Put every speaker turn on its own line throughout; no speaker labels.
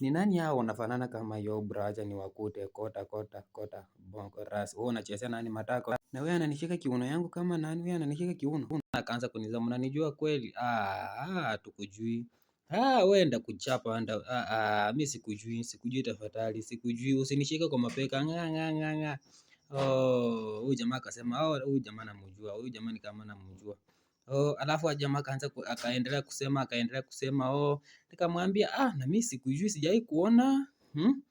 Ni nani hao wanafanana kama yo braja ni wakute kota kota kota bongo ras. Wewe unachezea nani matako? Na wewe ananishika kiuno yangu kama nani? Wewe ananishika kiuno. Akaanza kuniza, mnanijua kweli? Ah, ah, tukujui. Ah, wewe enda kuchapa enda. Ah, ah, mimi sikujui, sikujui tafadhali, sikujui. Usinishike kwa mapeka. Nga nga nga nga. Oh, huyu jamaa akasema, oh, huyu jamaa namjua, huyu jamaa ni kama namjua. Oh, alafu jamaa akaanza akaendelea kusema, akaendelea kusema, oh, nikamwambia ah, na mimi sikujui, sijawahi kuona. Hmm?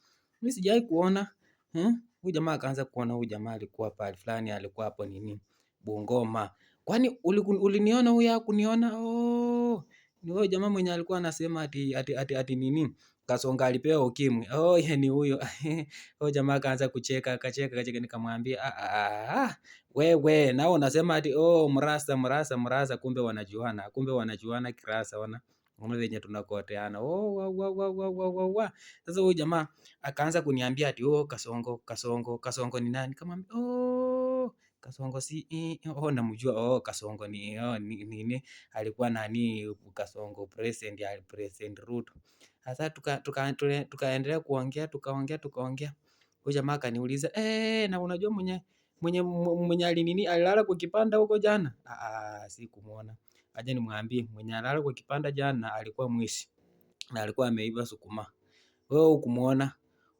Mimi sijawahi kuona. Hmm? Huyu jamaa akaanza kuona huyu jamaa alikuwa pale fulani, alikuwa hapo nini? Bungoma. Kwani uliniona huyu hakuniona? Oh, ni huyo jamaa mwenye alikuwa anasema ati ati ati, ati nini? Kasonga alipewa ukimwi. Oh, ye ni huyo. Huyo jamaa akaanza kucheka, akacheka, akacheka, nikamwambia ah, ah, ah, wewe nao unasema ati oh, mrasa mrasa mrasa, kumbe wanajuana kirasa wana Unaona venye tunakoteana. Oh, wa, wa, wa, wa, wa, wa, wa. Sasa huyu jamaa akaanza kuniambia ati oh, Kasongo, Kasongo, Kasongo ni nani? Kamwambia oh, Kasongo si oh, namjua oh, Kasongo ni oh, ni nini? Alikuwa nani Kasongo president, ya President Ruto. Sasa tukaendelea kuongea tukaongea tukaongea. Huyu jamaa akaniuliza eh, na unajua mwenye alinini alilala kwa kipanda huko jana? Ah, ah, sikumuona. Acha nimwambie mwenye alilala kwa kipanda jana alikuwa mwizi na alikuwa ameiba sukuma. Wewe hukumuona,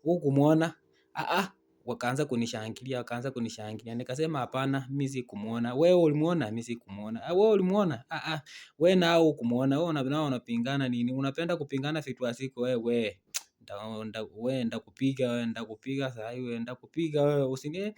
hukumuona. Ah ah, wakaanza kunishangilia, wakaanza kunishangilia. Nikasema hapana, mimi sikumuona. Wewe ulimuona? Mimi sikumuona. Ah, wewe ulimuona? Ah ah, wewe nao hukumuona. Wewe nao unapingana nini? Unapenda kupingana vitu asiko wewe. Wewe ndakupiga wewe, ndakupiga saa hii wewe, ndakupiga wewe. Usini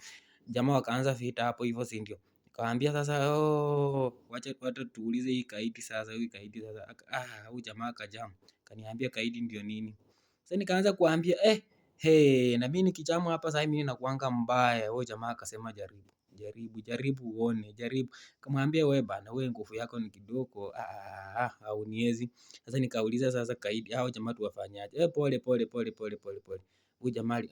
jamaa wakaanza vita hapo hivyo, si ndio? Nikamwambia sasa, oh, wacha wacha tuulize hii kaidi sasa, hii kaidi sasa. Ah, huyu jamaa akajam. Kaniambia kaidi ndio nini? Sasa nikaanza kuambia eh, hey, na mimi nikijamu hapa sasa mimi nakuanga mbaya. Huyo jamaa akasema jaribu, jaribu, jaribu uone, jaribu. Kamwambia wewe bana, wewe nguvu yako ni kidogo, ah, ah, ah, hauniwezi. Sasa nikauliza sasa kaidi, hao jamaa tuwafanyaje? Eh, pole pole pole pole pole pole. Huyu jamaa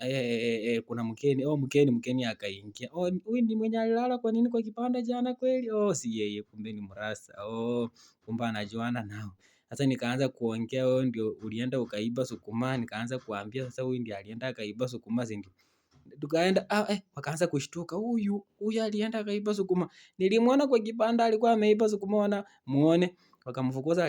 kuna mkeni, oh mkeni mkeni akaingia. Oh, huyu ni mwenye alilala kwa nini kwa kipanda jana kweli? Oh, si yeye, kumbe ni mrasa. Oh, kumbe anajuana nao. Sasa nikaanza kuongea, wewe ndio ulienda ukaiba sukuma. Nikaanza kuambia sasa huyu ndiye alienda akaiba sukuma, si ndio? Tukaenda ah, wakaanza kushtuka, huyu huyu alienda akaiba sukuma. Nilimwona kwa kibanda alikuwa ameiba sukuma, wana muone. Wakamfukuza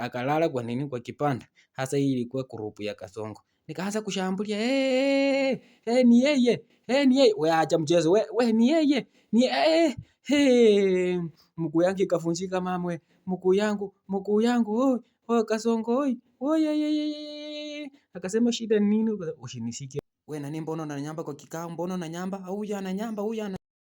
akalala kwa nini kwa kibanda. Hasa hii ilikuwa kurupu ya Kasongo. Nikaanza kushambulia eh, eh, ni yeye eh, ni yeye. Wewe acha mchezo we, we ni yeye ni eh, eh, mguu yangu ikafunjika mamwe, mguu yangu oi, oi Kasongo oi oi, ye, ye, ye. Akasema shida ni nini? Ushinishike we nani, mbona unanyamba kwa kikao? Mbona unanyamba? Huyu ananyamba, huyu ana